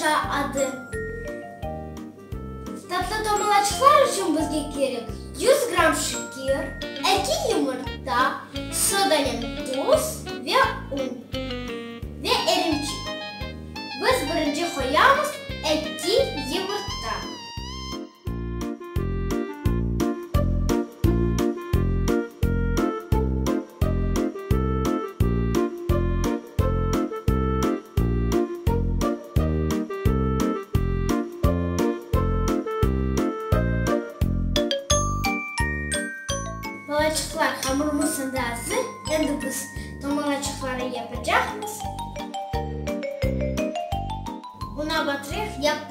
Maşa adı. Tatlı tomalaçıqlar içün bizge kerek yuz gramm şeker, eki yımırta, sodanen tuz ve un ve erimçik. Biz birinci qoyamız eki yımırta. Balaçıqlar, hamurımız endi azır, endi biz tomalaçıqları yapacaqmız. Una batırıq, yapışmay.